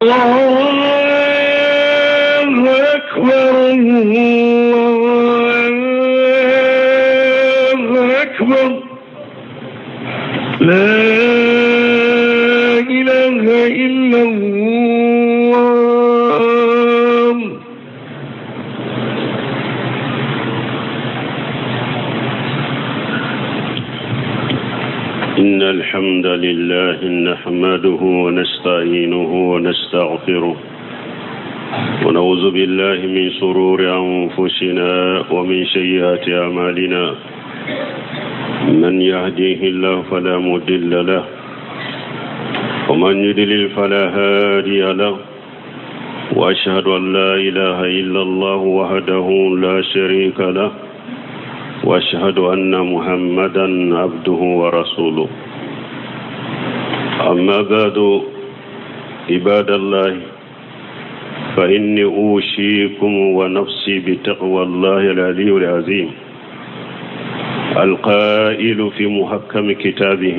الله أكبر، الله أكبر، لا إله إلا الله. إن الحمد لله نحمده ونستعينه ونستغفره ونعوذ بالله من شرور أنفسنا ومن سيئات أعمالنا. من يهديه الله فلا مضل له ومن يضلل فلا هادي له، وأشهد أن لا إله إلا الله وحده لا شريك له، وأشهد أن محمدا عبده ورسوله. أما بعد، عباد الله، فإني أوصيكم ونفسي بتقوى الله العلي العظيم، القائل في محكم كتابه: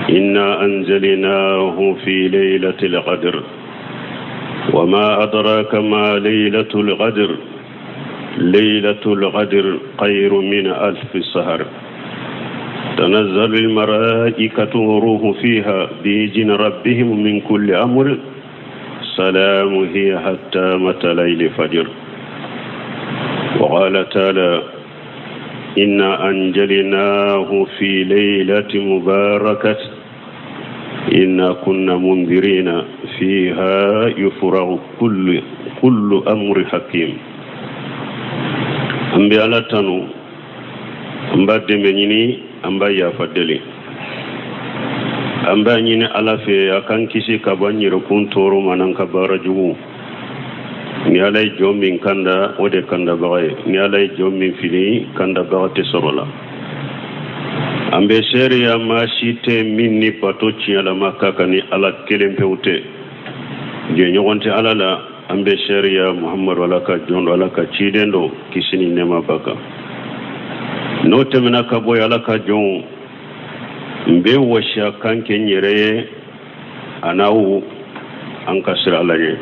إنا أنزلناه في ليلة القدر، وما أدراك ما ليلة القدر، ليلة القدر خير من 1000 شهر، تنزل الملائكة والروح فيها بإذن ربهم من كل أمر، سلام هي حتى مطلع الفجر. وقال تعالى: إنا أنزلناه في ليلة مباركة، إنا كنا منذرين، فيها يفرق كل أمر حكيم. An bɛ Ala tanu, an b'a dɛmɛ ɲini, an b'a yafa deli, an b'a ɲini Ala fɛ a k'an kisi ka bɔ an yɛrɛkun tɔɔrɔ ma n'an ka baara jugu. Ni Ala ye jɔn min kanda, o de kandabaga ye. Ni Ala ye jɔn min fili, kandabaga tɛ sɔrɔ la. An bɛ seereya maa si tɛ min ni bato tiɲɛlama ka kan ni Ala kelen pewu tɛ, jɛɲɔgɔn tɛ Ala la. An bɛ seereya Muhamadu Ala ka jɔn don, Ala ka ciden don, kisi ni nɛɛma b'a kan. N'o tɛmɛna ka bɔ yen, Ala ka jɔnw, n bɛ wasiya kan kɛ n yɛrɛ ye a n'aw, an ka siran Ala ɲɛ,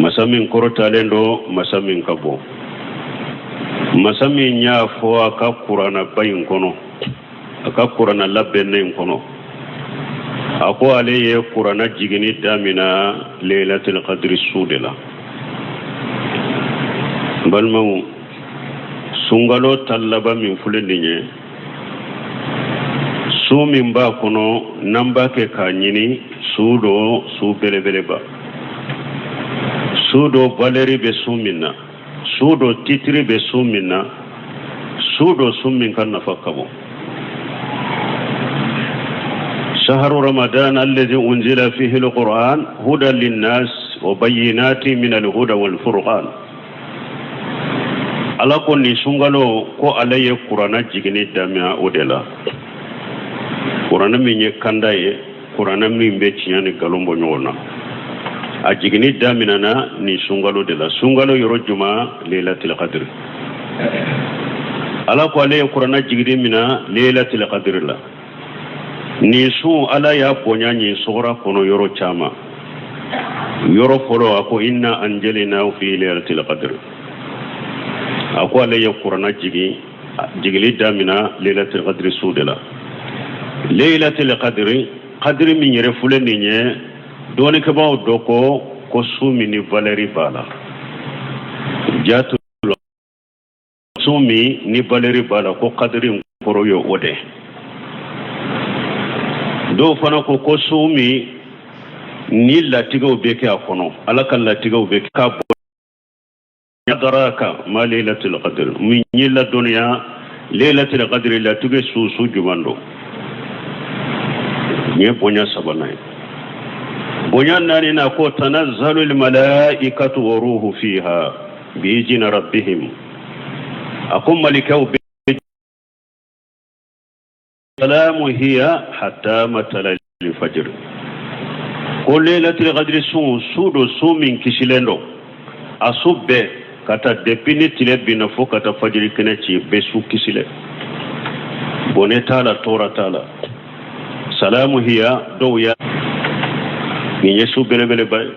masa min kɔrɔtalen don, masa min ka bon, masa min y'a fɔ a ka kuranaba in kɔnɔ, a ka kurana labɛnnen in kɔnɔ, a ko ale ye kurana jiginni damina Lailatul Qadri su de la. N balimaw, sunkalo ta laban min filɛ nin ye, su min b'a kɔnɔ n'an b'a kɛ k'a ɲini, su don, su belebeleba, su don valeur bɛ su min na, su don titiri bɛ su min na, su don su min ka nafa ka bon. شهر رمضان الذي أنزل فيه القرآن هدى للناس وبينات من الهدى والفرقان. Ala ko nin sunkalo ko ale ye kuranna jiginni daminɛ o de la, kuranna min ye kanda ye, kuranna min bɛ tiɲɛ ni nkalon bɔ ɲɔgɔn na, a jiginni daminɛna nin sunkalo de la. Sunkalo yɔrɔ juma? Lailatul Qadr. Ala ko ale ye kuranna jiginni mina Lailatul Qadr la. Nin sun, Ala y'a bonya nin sura kɔnɔ yɔrɔ caman. Yɔrɔ fɔlɔ, a ko inna anjalnahu fi lailatul qadr. A ko ale ye kuranna jigin, jigili damina Lailatul Qadr su de la. Lailatul Qadr, qadri min yɛrɛ filɛ nin ye, dɔnnikɛbaaw dɔ ko su min ni valeur b'a la, jatu su min ni valeur b'a la, ko qadri in kɔrɔ ye o de. Dɔw fana ko su min ni latigɛw bɛ kɛ a kɔnɔ, Ala ka latigɛw bɛ kɛ ka bɔ. Adraka ma Lailatul Qadr, min ye ladɔnniya Lailatul Qadr latigɛ su, su jumɛn don? Nin ye bonya sabanan ye. Bonya naani na, ko tanazzalu almalaikatu wa ruhu fiha biizni rabbihim. A ko malikɛw bɛ salamu hiya hatta matala fajr. Ko Lailatul Qadr sun, su don, su min kisilen don a su bɛɛ ka taa depuis ni tile binna fo ka taa fajiri kɛnɛ ci bɛɛ, su kisilen, bɔnɛ t'a la, tɔɔrɔ t'a la. Salamu hiya, dɔw ya Nin ye su belebeleba ye.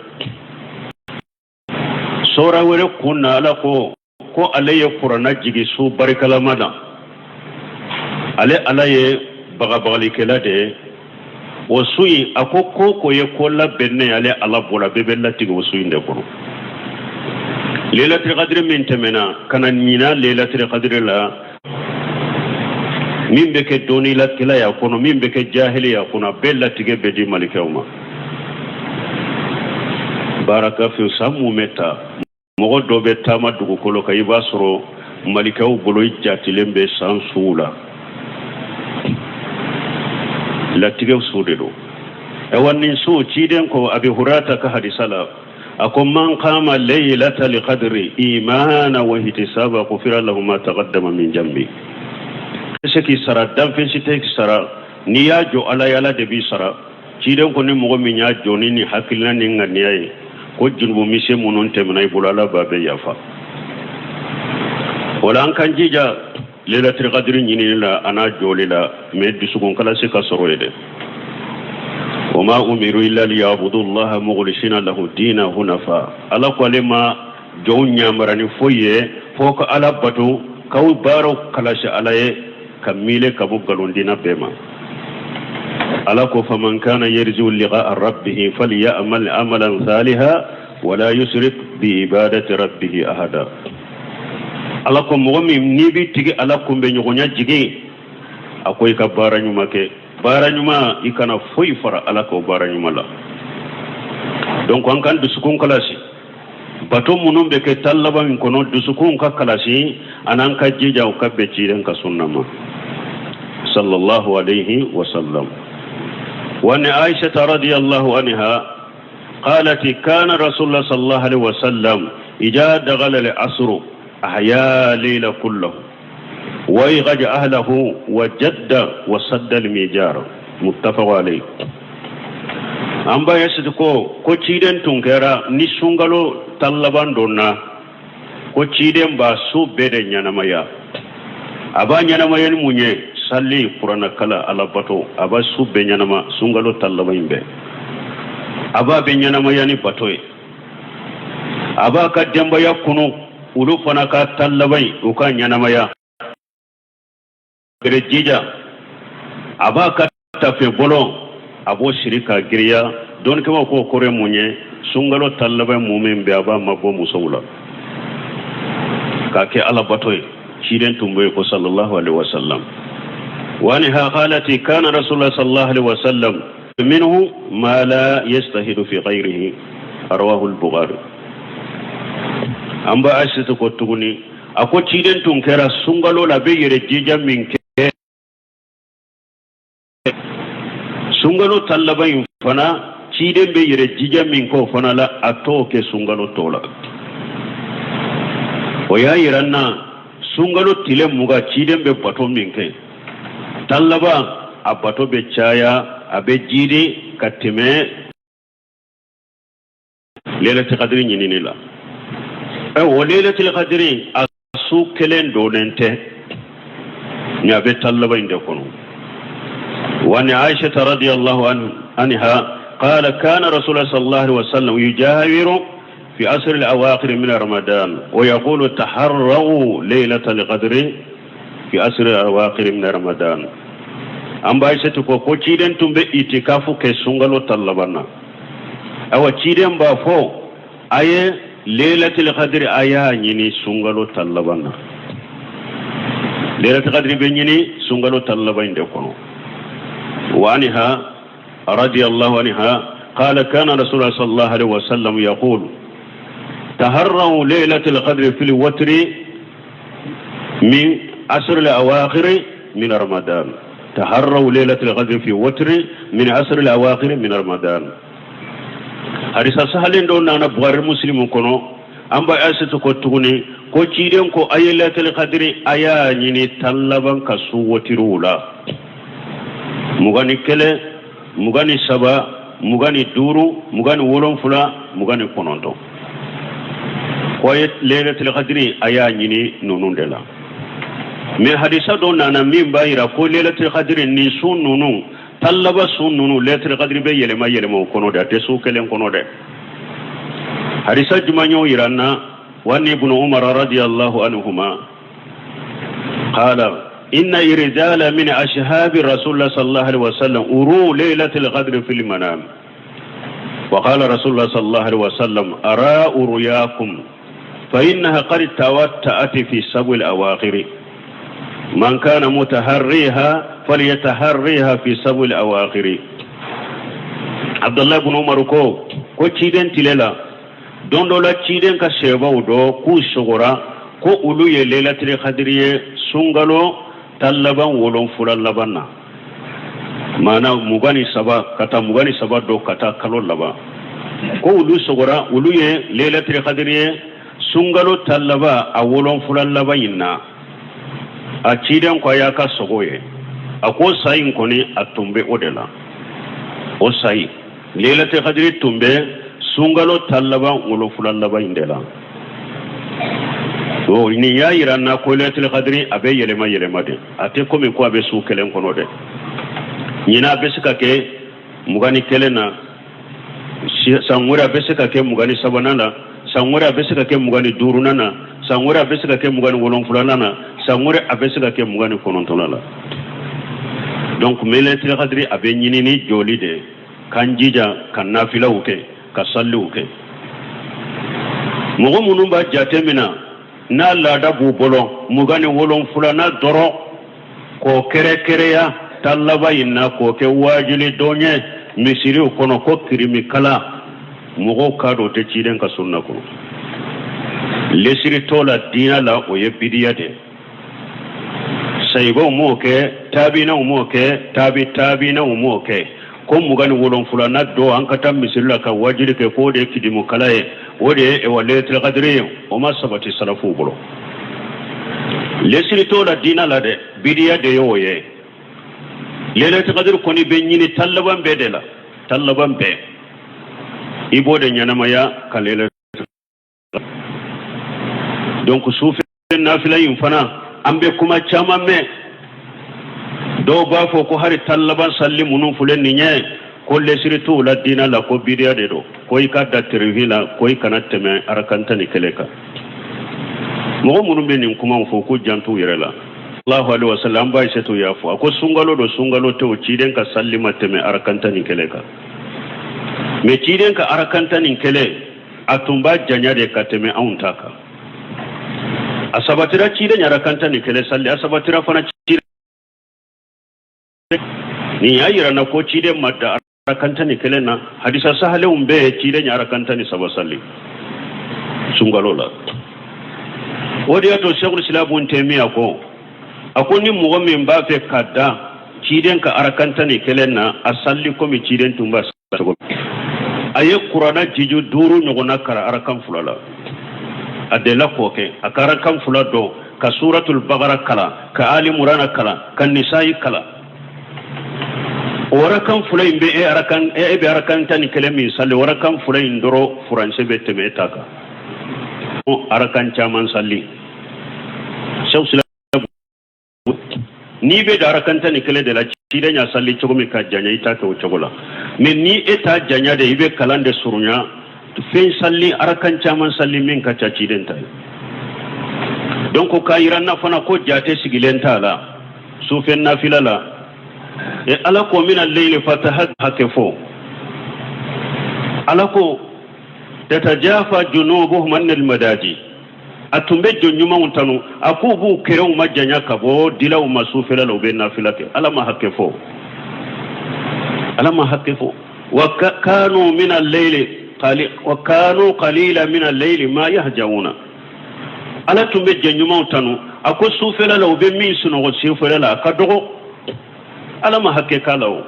Sura wɛrɛ kun na, Ala ko ko ale ye Kuranna jigi su barikalama na. Ale Ala ye bagabagalikɛla de ye. O su in, a ko ko ko ye ko labɛnnen ale Ala bolo, a bɛɛ bɛ latigɛ o su in de kɔnɔ. Lelatul kadiri min tɛmɛna ka na ɲinan lelatul kadiri la, min bɛ kɛ dɔnnilakɛla y'a kɔnɔ, min bɛ kɛ jahili y'a kɔnɔ, a bɛɛ latigɛ bɛ di malikɛw ma. Baraka fi san mumɛ ta, mɔgɔ dɔ bɛ taama dugukolo kan, i b'a sɔrɔ malikɛw bolo i jatilen bɛ san suw la, latigɛ su de don. Ayiwa, nin su, ciden ko Abi Hurata ka hadisa la, a ko: man qama laylatal qadri imana wa ihtisaba ghufira lahu ma taqaddama min jambi. Se k'i sara, danfɛn si tɛ k'i sara. N'i y'a jɔ Ala ye, Ala de b'i sara. Ciden ko ni mɔgɔ min y'a jɔ ni nin hakilina ni ŋaniya ye, ko junubu misɛn minnu tɛmɛna i bolo, Ala b'a bɛɛ yafa. O la, an k'an jija lelatul kadiri ɲinini la a n'a jɔli la, mais dusukun kalasi ka sɔrɔ ye dɛ. Wa ma umiru illa liyabudu llaha mukhlisina lahu dina hunafa. Ala ko ale ma jɔnw yamara ni foyi ye fo ka Ala bato, k'aw baaraw kalasi Ala ye, ka miile ka bɔ nkalon bɛɛ ma. Ala ko: faman kana yarju liqa'a rabbihi falyamal amalan saliha wala yusrik bi ibadati rabbihi ahada. Ala ko mɔgɔ min n'i b'i tigi Ala kunbɛ ɲɔgɔnya jigin, a ko i ka baara ɲuman kɛ. Baara ɲuman, i kana foyi fara Ala ka o baara ɲuman la. Donc an k'an dusukun kalasi. Bato minnu bɛ kɛ tan laban min kɔnɔ, dusukun ka kalasi, an'an ka jija u ka bɛn ciden ka sunna ma, sallallahu alayhi wa sallam. Wa an Aisha radiyallahu anha قالت: كان رسول الله صلى الله عليه وسلم إذا دخل العصر أحيا الليل كله وأيقظ أهله وجد وسد المئجر. متفق عليه. An ba Aisha ko ko ciden tun kɛra ni sunkalo tan laban donna, ko ciden b'a su bɛɛ de ɲɛnamaya. A b'a ɲɛnamaya ni mun ye? Sali, Kuranna kala, Ala bato. A b'a su bɛɛ ɲɛnama. Sunkalo tan laban in bɛɛ, a b'a bɛ ɲɛnamaya ni bato ye. A b'a ka denbaya kunu, olu fana ka tan laban in u ka ɲɛnamaya bere jija. A b'a ka tafe bɔlɔ, a b'o siri ka giriya. Dɔnnikɛbaw k'o kɔrɔ ye mun ye? Sunkalo tan laban mun min bɛ, a b'a mabɔ musow la k'a kɛ Ala bato ye. Ciden tun bɛ yen ko sallallahu alaihi wasallam. Wa anha qalat: kana rasulullah sallallahu alaihi wasallam minhu ma la yastahidu fi ghayrihi. Rawahu al-Bukhari. An ba Aisha ko tuguni, a ko ciden tun kɛra sunkalo la, bɛ yɛrɛ jija min kɛ sunkalo tan laban in fana, ciden bɛ yɛrɛ jija min kɛ o fana la, a t'o kɛ sunkalo tɔ la. O y'a yira n na, sunkalo tile 20, ciden bɛ bato min kɛ, tan laban a bato bɛ caya, a bɛ jiidi ka tɛmɛ lailatul qadri ɲinini la. Ɛ, o lailatul qadri a su kelen donnen tɛ, ni a bɛ tan laban in de kɔnɔ. Wa an Aisha radiyallahu anha قال: كان رسول الله صلى الله عليه وسلم يجاهر في عشر الأواخر من رمضان ويقول: تحروا ليلة القدر في عشر الأواخر من رمضان. An ba Aisha ko ko ciden tun bɛ itikafu kɛ sunkalo tan laban na. Awa, ciden b'a fɔ a ye lailatul qadri a y'a ɲini sunkalo tan laban na. Lailatul qadri bɛ ɲini sunkalo tan laban in de kɔnɔ. Wa anha radiyallahu anha قال: كان رسول الله صلى الله عليه وسلم يقول: تهروا ليلة القدر في الوتر من عشر الأواخر من رمضان. تهروا ليلة القدر في وتر من عشر الأواخر من رمضان. Hadisa sahalen dɔ nana Buhari, Muslimu kɔnɔ. An ba Aisatu ko tuguni ko ciden ko a ye lailatul qadri a y'a ɲini tan laban ka su wotiriw la, 21, 23, 25, 27, 29. Ko a ye lailatul qadri a y'a ɲini ninnu de la. Mais hadisa dɔ nana min b'a yira ko lailatul qadri nin su ninnu Tan laban su ninnu, lɛtiri kadiri bɛ yɛlɛma yɛlɛma o kɔnɔ dɛ, a tɛ su kelen kɔnɔ dɛ. Hadisa jumɛn y'o yira an na? Wa an ibnu Umar radiyallahu anhuma qala inna rijala min ashabi rasulullah sallallahu alaihi wasallam uru laylatul qadri fil manam wa qala rasulullah sallallahu alaihi wasallam ara ruyakum fa innaha qad tawatta'at fi sab'il awakhir man kana mutaharriha falyataharriha fi sab'il awakhir. Abdullah ibn Umar ko ciden tile la, don dɔ la, ciden ka sahabaw dɔ k'u sogora ko olu ye lailatul qadri ye sunkalo 10 laban, 7 laban na, maana 23 ka taa 23 dɔ ka taa kalo laban, ko olu sogora olu ye lailatul qadri ye sunkalo 10 laban, a 7 laban in na. A ciden ko a y'a ka sogo ye, a ko sa in kɔni, a tun bɛ o de la. O sa in, lailatul qadri tun bɛ sunkalo 10 laban, 7 laban in de la. O nin y'a yira n na ko lailatul qadri a bɛ yɛlɛma yɛlɛma de, a tɛ komi ko a bɛ su kelen kɔnɔ dɛ. Ɲinan a bɛ se ka kɛ 21 na, san wɛrɛ a bɛ se ka kɛ 23nan na, san wɛrɛ a bɛ se ka kɛ 25nan na, san wɛrɛ a bɛ se ka kɛ 27nan na, san wɛrɛ a bɛ se ka kɛ 29nan la. Donc lailatul qadri a bɛ ɲini ni jɔli de ye, k'an jija ka nafilaw kɛ, ka saliw kɛ. Mɔgɔ minnu b'a jate minɛ n'a laada b'u bolo 27nan dɔrɔn k'o kɛrɛkɛrɛya 10 laban in na, k'o kɛ waajuli don ye misiriw kɔnɔ, ko kirimikala, mɔgɔw k'a dɔn o tɛ ciden ka sunna kɔnɔ, lesiri t'o la diinɛ la, o ye bidiya de ye. Sahabaw m'o kɛ, taabinaw m'o kɛ, taabi taabinaw m'o kɛ, ko 27nan don an ka taa misiri la ka waajuli kɛ, k'o de ye kidimukala ye, o de ye ewa lailatul qadri ye, o ma sabati salafuw bolo. Lesiri t'o la diinɛ la dɛ, bidiya de y'o ye. Lailatul qadri kɔni bɛ ɲini 10 laban bɛɛ de la, 10 laban bɛɛ i b'o de ɲɛnamaya ka lailatul. Donc sufɛ nafila in fana, an bɛ kuma caman mɛn. Dɔw b'a fɔ ko hali 10 laban sali minnu filɛ nin ye, ko lesiri t'u la diinɛ la, ko bidiya de don, ko i ka da tirifi la, ko i kana tɛmɛ arakan 11 kan. Mɔgɔ minnu bɛ nin kumaw fɔ, k'u janto u yɛrɛ la. Allahu alaihi wasallam, an ba Aisatu y'a fɔ, a ko sunkalo don, sunkalo tɛ o, ciden ka sali ma tɛmɛ arakan 11 kan. Mais ciden ka arakan 11, a tun b'a janya de ka tɛmɛ anw ta kan. A sabatira ciden arakan 11 sali, a sabatira fana ciden. Nin y'a yira na ko ciden ma da arakan 11 na. Hadisa sahalenw bɛɛ, ciden ye arakan 13 sali sunkalo la. O de y'a to Sɛkul Islam Ibn Taymiya ko, a ko ni mɔgɔ min b'a fɛ ka da ciden ka arakan 11 na, a sali komi ciden tun b'a cogo. A ye kuranna jiju 5 ɲɔgɔnna kalan arakan 2 la. A delila k'o kɛ, a ka arakan 2 dɔn ka suratul bakara kalan, ka Ali Murana kalan, ka Nisayi kalan. O arakan 2 in bɛ e arakan, e bɛ arakan 11 min sali, o arakan 2 in dɔrɔn furancɛ bɛ tɛmɛ e ta kan. O arakan caman sali, n'i bɛ da arakan 11 de la, ciden y'a sali cogo min ka janya, i t'a kɛ o cogo la. Mais ni e t'a janya de, i bɛ kalan de surunya, fɛn sali, arakan caman sali min ka ca ciden ta ye. Donc k'a yira n na fana ko jate sigilen t'a la sufɛ nafila la. E Ala ko mina leyili fataha hakɛ fɔ, Ala ko tatajafa junubuhum anil madaji. A tun bɛ jɔn ɲumanw tanu, a k'u b'u kɛrɛw majanya ka bɔ dilaw ma sufɛla la, u bɛ nafila kɛ. Ala ma hakɛ fɔ, Ala ma hakɛ fɔ. Wa kanu min al-layli qali wa kanu qalila min al-layli ma yahjauna. Ala tun bɛ jɔn ɲumanw tanu, a ko sufɛla la, u bɛ min sunɔgɔ sufɛla la, a ka dɔgɔ. Ala ma hakɛ k'a la. O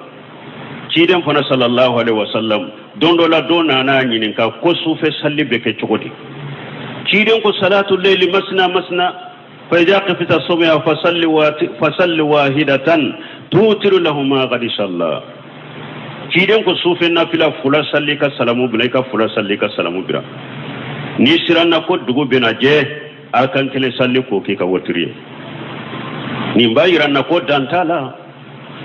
ciden fana sallallahu alaihi wasallam, don dɔ la, dɔ nana ɲininka ko sufɛ sali bɛ kɛ cogo di? Ciden ko salatu layli masna masna, fa idha khifta subha fasalli fasalli wahidatan tutiru lahu ma qad salla. Ciden ko sufɛ nafila 2 sali ka salamu bila, i ka 2 sali ka salamu bila. N'i siranna ko dugu bɛna jɛ, arakan 1 sali k'o k'i ka wotiri ye. Nin b'a yira na ko dan t'a la.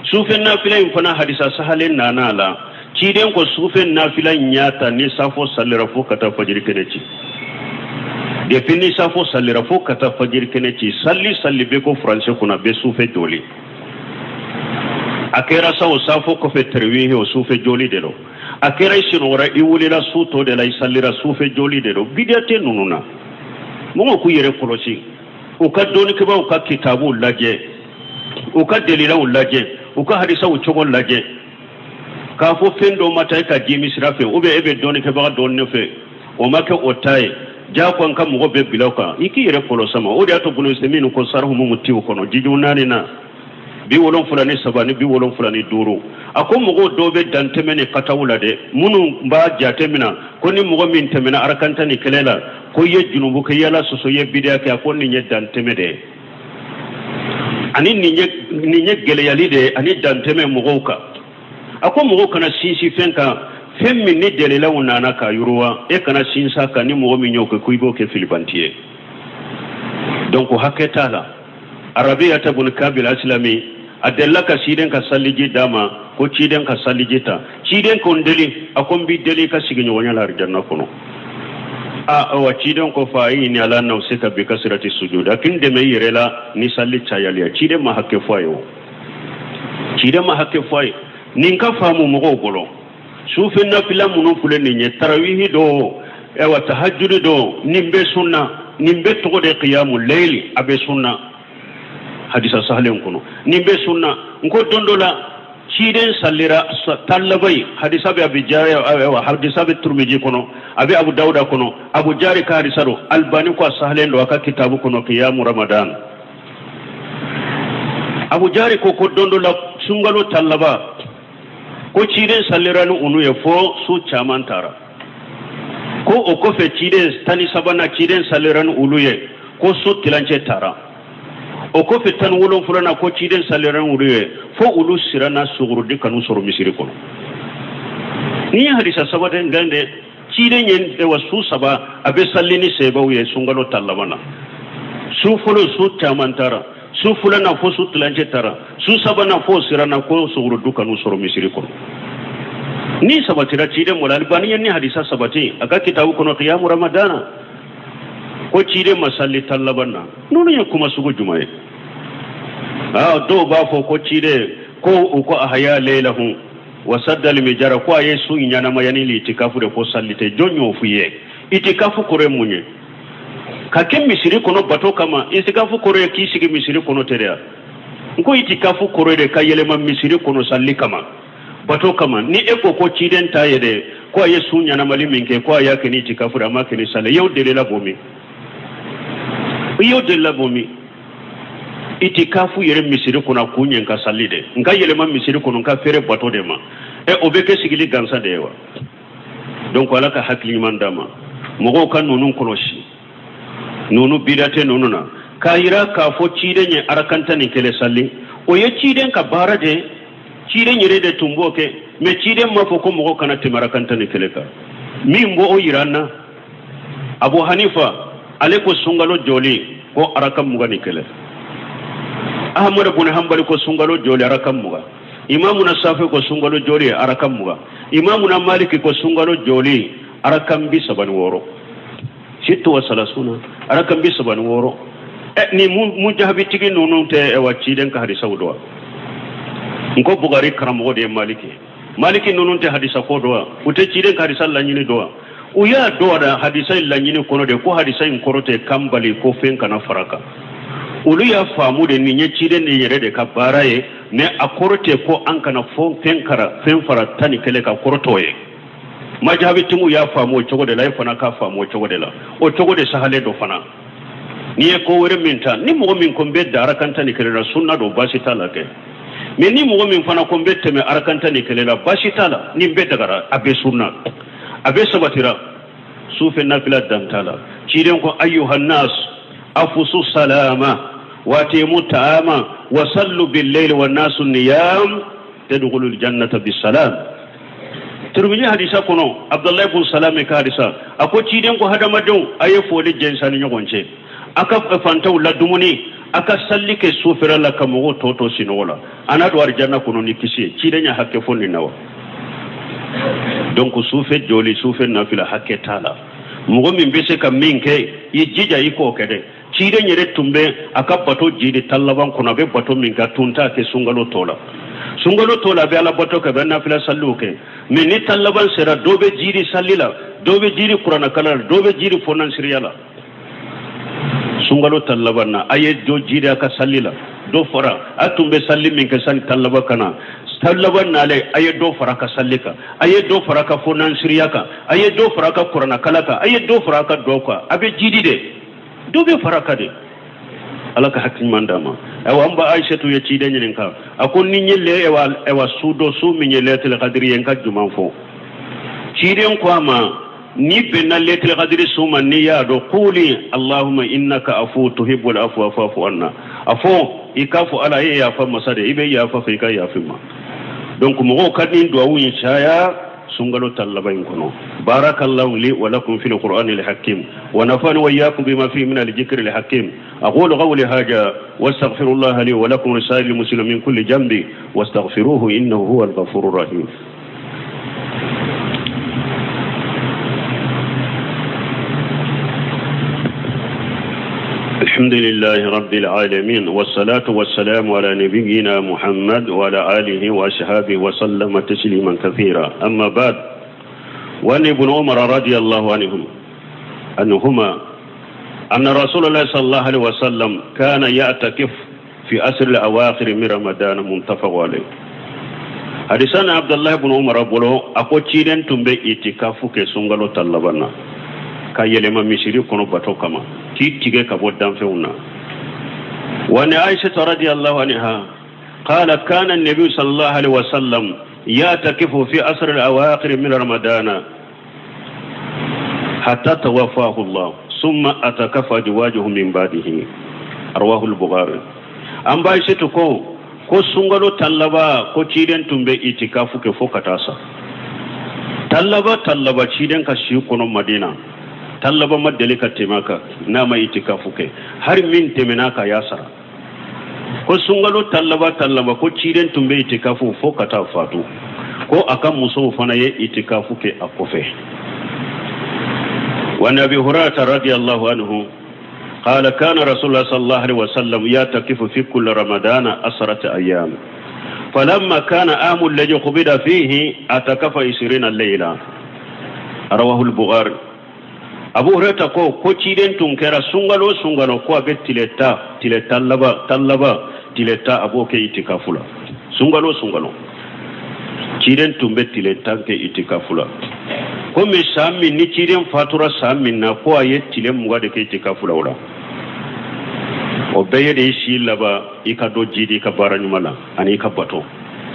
Sufɛ nafila in fana hadisa sahalen nana a la. Ciden ko sufɛ nafila in y'a ta ni safo salira fo ka taa fajiri kɛnɛ ci. Depuis ni safo salira fo ka taa fajiri kɛnɛ ci, sali sali bɛ ko furancɛ kunna bɛ sufɛ jɔli. A kɛra sa o safo kɔfɛ tarawihi o sufɛ jɔli de don. A kɛra i sinɔgɔra i wulila su tɔ de la i salira sufɛ jɔli de don. Bidiya tɛ ninnu na. Mɔgɔw k'u yɛrɛ kɔlɔsi. U ka dɔnnikɛbaaw ka kitabuw lajɛ, u ka dalilaw lajɛ, u ka hadisaw cogo lajɛ. K'a fɔ fɛn dɔ ma taa e ka jimi sira fɛ ou bien e bɛ dɔnnikɛbaga dɔ nɔfɛ o ma kɛ o ta ye, jagoya n ka mɔgɔ bɛɛ bila o kan. I k'i yɛrɛ kɔlɔsi ma. O de y'a to Bunu Usaymin ko sarihu mumutiw kɔnɔ jiju naani na 73 ni 75, a ko mɔgɔw dɔw bɛ dantɛmɛ ni kataw la dɛ, minnu b'a jate minɛ ko ni mɔgɔ min tɛmɛna arakan 11 la ko i ye junubu kɛ, i y'Ala sɔsɔ, i ye bidiya kɛ. A ko nin ye dantɛmɛ de ye, ani nin ye gɛlɛyali de ye ani dantɛmɛ mɔgɔw kan. A ko mɔgɔw kana sinsin fɛn kan, fɛn min ni dalilaw nana k'a yiriwa, e kana sinsin a kan. Ni mɔgɔ min y'o kɛ, ko i b'o kɛ filibanti ye. Donc hakɛ t'a la. Arabiyata bun Kabil Asilami, a delila ka ciden ka saliji d'a ma, ko ciden ka saliji ta. Ciden ko n deli. A ko n b'i deli ka sigiɲɔgɔnya la arijanna kɔnɔ. A awa, ciden ko fa a'inni ala nafsika bi kasirati sujud, a k'i dɛmɛ i yɛrɛ la ni sali cayali ye. Ciden ma hakɛ fɔ a ye o, ciden ma hakɛ fɔ a ye. Nin ka faamu mɔgɔw bolo, sufɛ nafila minnu filɛ nin ye, tarawihi don, ayiwa tahajudi don, nin bɛ sunna. Nin bɛ tɔgɔ de kiyamu leyili, a bɛ sunna hadisa sahalen kɔnɔ, nin bɛ sunna. N ko don dɔ la ciden salira tan laban ye, hadisa bɛ abi jari, ayiwa hadisa bɛ Turumiji kɔnɔ, a bɛ Abu Dawuda kɔnɔ, Abu Jari ka hadisa don. Albani ko a sahalen don a ka kitabu kɔnɔ kiyamu Ramadan. Abu Jari ko don dɔ la sunkalo tan laban, ko ciden salira ni unu ye fo su caman taara. Ko o kɔfɛ ciden 13nan, ciden salira ni olu ye ko su tilancɛ taara. O kɔfɛ 17nan, ko ciden salira ni olu ye fo olu siranna sugurudi kan'u sɔrɔ misiri kɔnɔ. Nin ye hadisa saba de nka de ciden ye wa su saba a bɛ sali ni sahabaw ye sunkalo tan laban na. Su fɔlɔ su caman taara, su filanan fo su tilancɛ taara, su sabanan fo siranna ko sugurudun kan'u sɔrɔ misiri kɔnɔ. Ni sabatira ciden mɔla, Albani ye ni hadisa sabati a ka kitabu kɔnɔ kiyamu Ramadana, ko ciden ma sali tan laban na. Ninnu ye kuma sugu jumɛn ye? Aa, dɔw b'a fɔ ko ciden ko u ko ahaya leilahu wa saddal mijara, ko a ye su ɲɛnamaya ni litikafu de, ko sali tɛ. Jɔn y'o f'i ye? Itikafu kɔrɔ ye mun ye? Ka kɛ misiri kɔnɔ bato kama. Itikafu kɔrɔ ye k'i sigi misiri kɔnɔ tɛ dɛ. N ko itikafu kɔrɔ ye de ka yɛlɛma misiri kɔnɔ sali kama, bato kama. Ni e ko ko ciden ta ye dɛ, ko a ye su ɲɛnamali min kɛ, ko a y'a kɛ ni itikafu de, a m'a kɛ ni sali, i y'o delila bɔ min? I y'o delila bɔ min? Itikafu yɛrɛ misiri kɔnɔ, a kun ye n ka sali de, n ka yɛlɛma misiri kɔnɔ, n ka fɛrɛ bato de ma. Ɛ, o bɛ kɛ sigili gansan de ye wa? Donc Ala ka hakili ɲuman d'a ma. Mɔgɔw ka ninnu kɔlɔsi, ninnu bidate ninnu na, k'a yira k'a fɔ ciden ye arakan 11 sali, o ye ciden ka baara de ye, ciden yɛrɛ de tun b'o kɛ. Mais ciden m'a fɔ ko mɔgɔ kana tɛmɛ arakan 11 kan. Min b'o yira an na, Abu Hanifa ale ko sunkalo jɔli ko arakan 21. Ahmadu bun Hanbali ko sunkalo jɔli arakan 20. Imamuna Safi ko sunkalo jɔli arakan 20. Imamuna Maliki ko sunkalo jɔli arakan 36, situ wa salasuna, arakan 36. Ɛ, ni mujahabitigi ninnu tɛ wa ciden ka hadisaw dɔn wa? N ko Bukari karamɔgɔ de ye Maliki ye. Maliki ninnu tɛ hadisa ko dɔn wa? U tɛ ciden ka hadisa laɲini dɔn wa? U y'a dɔn da hadisa in laɲini kɔnɔ de ko hadisa in kɔrɔ tɛ kan bali ko fɛn kana fara kan. Olu y'a faamu de nin ye ciden de yɛrɛ de ka baara ye, mais a kɔrɔ tɛ ko an kana fɔ fɛn kara fɛn fara 11 kan, kɔrɔ t'o ye. Majahabitigiw y'a faamu o cogo de la, e fana k'a faamu o cogo de la, o cogo de sahalen don fana. N'i ye ko wɛrɛ min ta, ni mɔgɔ min ko n bɛ dan arakan 11 la, sunna don, baasi t'a la kɛ. Mais ni mɔgɔ min fana ko n bɛ tɛmɛ arakan 11 la, baasi t'a la, ni n bɛ dagara, a bɛ sunna, a bɛ sabatira. Sufɛ nafila dan t'a la. Ciden ko ayyuhan nas afusu salama watimu taama wasallu billayli wa nasu niyam tadkhulul jannata bisalam. Tirmidhi hadisa kɔnɔ, Abdullahi bun Salam ka hadisa, a ko ciden ko hadamadenw, a ye foli jɛnsɛn ni ɲɔgɔn cɛ, a ka fantanw ladumuni, A ka salli kɛ sufɛla la ka mɔgɔw tɔ to sinɔgɔ la, a na don arijanna kɔnɔ ni kisi ye. Ciden ye hakɛ fɔ nin na wa? Donc sufɛ jɔli, sufɛ nafila, hakɛ t'a la. Mɔgɔ min bɛ se ka min kɛ, i jija i k'o kɛ dɛ. Ciden yɛrɛ tun bɛ a ka bato jidi tan laban kɔnɔ. A bɛ bato min kɛ, a tun t'a kɛ sunkalo tɔ la. Sunkalo tɔ la, a bɛ ala bato kɛ, a bɛ nafila salliw kɛ, mais ni tan laban sera, dɔ bɛ jidi salli la, dɔ bɛ jidi kuranɛkalan la, dɔ bɛ jidi fɔnansiriya la. Sunkalo tan laban na, a ye dɔ jidi a ka salli la, dɔ fara a tun bɛ salli min kɛ sani tan laban ka na. Tan laban nalen, a ye dɔ fara a ka salli kan, a ye dɔ fara a ka fɔnansiriya kan, a ye dɔ fara a ka kuranɛkalan kan, a ye dɔ fara a ka duwawu kan. A bɛ jidi de, dɔ bɛ fara a kan de. Ala ka hakili ɲuman d'an ma. Ayiwa, an ba Ayisatu ye ciden ɲininka, a ko ni n ye le ayiwa su dɔn, su min ye lɛtɛlɛ kadiri ye, n ka jumɛn fɔ? Ciden ko a ma, n'i bɛnna lɛtɛlɛ kadiri su ma, n'i y'a dɔn, kuli allahumma innaka afu tuhibbul afwa fa'fu anna. A fɔ i k'a fɔ Ala e ye yafa masa de, i bɛ yafa fɛ, i ka yafa n ma. Donc mɔgɔw ka nin duwawu in caya sunkalo tan laban in kɔnɔ. Barakallahu li wa lakum fil qur'ani al hakim wa nafani wa iyyakum bima fihi min al dhikri al hakim. Aqulu qawli hadha wa astaghfirullah li wa lakum wa lisa'iril muslimin min kulli dhanbi wastaghfiruhu innahu huwal ghafurur rahim. الحمد لله رب العالمين والصلاة والسلام على نبينا محمد وعلى آله وأصحابه وسلم تسليما كثيرا. أما بعد، وعن ابن عمر رضي الله عنهم أنهما أن رسول الله صلى الله عليه وسلم كان يعتكف في عشر الأواخر من رمضان، متفق عليه. Hadisa na Abdullahi ibn Umar bolo, a ko ciden tun bɛ itikafu kɛ sunkalo tan laban na, ka yɛlɛma misiri kɔnɔ bato kama, k'i tigɛ ka bɔ danfɛnw na. Wa ni Aisha radiyallahu anha qala kana an-nabi sallallahu alaihi wasallam ya'takifu fi asr al-awakhir min ramadana hatta tawaffahu Allah summa atakafa azwajuhu min ba'dihi, rawahu al-Bukhari. An ba Aisha ko sunkalo tan laban, ko ciden tun bɛ itikafu kɛ fo ka taa sa. Tan laban, tan laban, ciden ka si kɔnɔ Madina, tan laban ma deli ka tɛmɛ a kan n'a ma itikafu kɛ. Hari min tɛmɛna kan, y'a sara. Ko sunkalo tan laban, tan laban, ko ciden tun bɛ itikafu fo ka taa fatu, ko a ka musow fana ye itikafu kɛ a kɔfɛ. Wa Abi Hurairah radiyallahu anhu قال كان رسول الله صلى الله عليه وسلم يعتكف في كل رمضان 10 أيام، فلما كان عام الذي قبض فيه اعتكف 20 ليلة، رواه البخاري. Abu Hurairah ko ciden tun kɛra sunkalo sunkalo, ko a bɛ tile 10, tile 10 laban, 10 laban, tile 10, a b'o kɛ itikafu la. Sunkalo sunkalo, ciden tun bɛ tile 10 kɛ itikafu la. Komi san min ni ciden fatura san min na, ko a ye tile 20 de kɛ itikafu la. O la, o bɛɛ ye de i si laban, i ka dɔ jidi i ka baara ɲuman la ani i ka bato.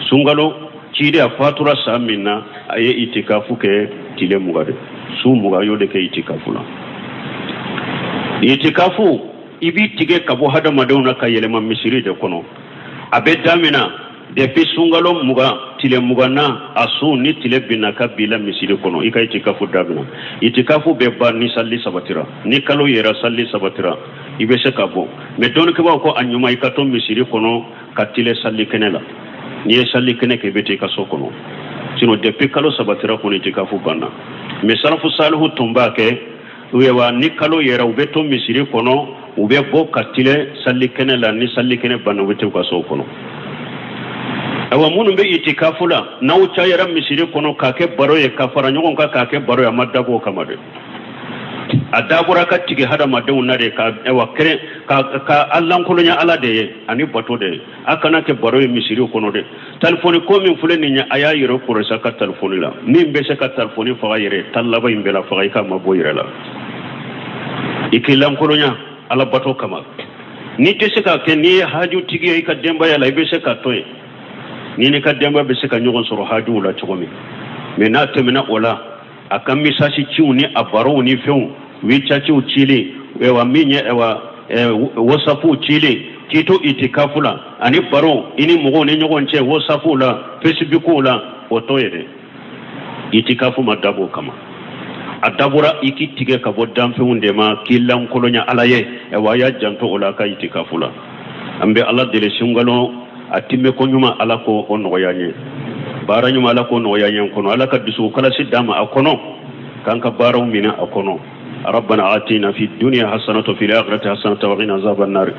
Sunkalo, ciden a fatura san min na, a ye itikafu kɛ tile 20 de, su 20 y'o de kɛ itikafu la. Itikafu, i b'i tigɛ ka bɔ hadamadenw na ka yɛlɛma misiri de kɔnɔ. A bɛ damina depuis sunkalo 20, tile 20 na, a su ni tile binna ka bila misiri kɔnɔ, i ka itikafu damina. Itikafu bɛ ban ni sali sabatira, ni kalo yɛrɛ sali sabatira, i bɛ se ka bɔ. Mais dɔnnikɛbaaw ko a ɲuman, i ka to misiri kɔnɔ ka tile sali kɛnɛ la. N'i ye sali kɛnɛ kɛ, i bɛ taa i ka so kɔnɔ. Sinon depuis kalo sabatira kɔni, itikafu banna. Mais salafu salihu tun b'a kɛ wa ni kalo yɛrɛ, u bɛ to misiri kɔnɔ, u bɛ bɔ ka tile sali kɛnɛ la. Ni sali kɛnɛ banna, u bɛ taa u ka so kɔnɔ. Ayiwa, minnu bɛ itikafu la, n'aw cayara misiri kɔnɔ k'a kɛ baro ye, ka fara ɲɔgɔn kan k'a kɛ baro ye, a ma dabɔ o kama dɛ. A dabɔra ka tigɛ hadamadenw na de, ka ayiwa kɛrɛn ka a lankolonya Ala de ye ani bato de ye. A kana kɛ baro ye misiri kɔnɔ dɛ. Talifɔni ko min filɛ nin ye, a y'a yɛrɛ kɔlɔsi a ka talifɔni la. Min bɛ se ka talifɔni faga yɛrɛ, tan laban in bɛɛ la faga, i k'a ma bɔ yɛrɛ la, i k'i lankolonya Ala bato kama. N'i tɛ se k'a kɛ, n'i ye haju tigi ye i ka denbaya la, i bɛ se k'a to yen, n'i n'i ka denbaya bɛ se ka ɲɔgɔn sɔrɔ hajuw la cogo min. Mais n'a tɛmɛna o la, a ka message ciw ni a barow ni fɛnw, WeChatw cili, ayiwa min ye ayiwa WhatsApp cili k'i to itikafu la, ani baro i ni mɔgɔw ni ɲɔgɔn cɛ WhatsApp la, Facebook la, o t'o ye dɛ. Itikafu ma dabɔ o kama. A dabɔra i k'i tigɛ ka bɔ danfɛnw de ma, k'i lankolonya Ala ye. Ayiwa, a y'a janto o la a ka itikafu la. An bɛ Ala deli, sunkalo a tiimɛ ko ɲuman, Ala ko o nɔgɔya an ye. Baara ɲuman, Ala k'o nɔgɔya an ye kɔnɔ. Ala ka dusukalasi d'an ma a kɔnɔ, k'an ka baaraw minɛ a kɔnɔ. ربنا آتنا في الدنيا حسنة وفي الآخرة حسنة وقنا عذاب النار.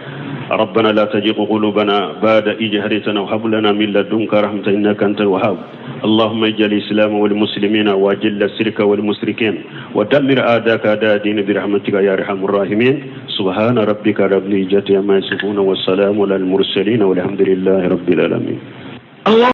ربنا لا تزغ قلوبنا بعد إذ هديتنا وهب لنا من لدنك رحمة إنك أنت الوهاب. اللهم اجعل الإسلام والمسلمين وأذل الشرك والمشركين ودمر أعداءك أعداء الدين برحمتك يا أرحم الراحمين. سبحان ربك رب العزة عما يصفون والسلام على المرسلين والحمد لله رب العالمين. الله.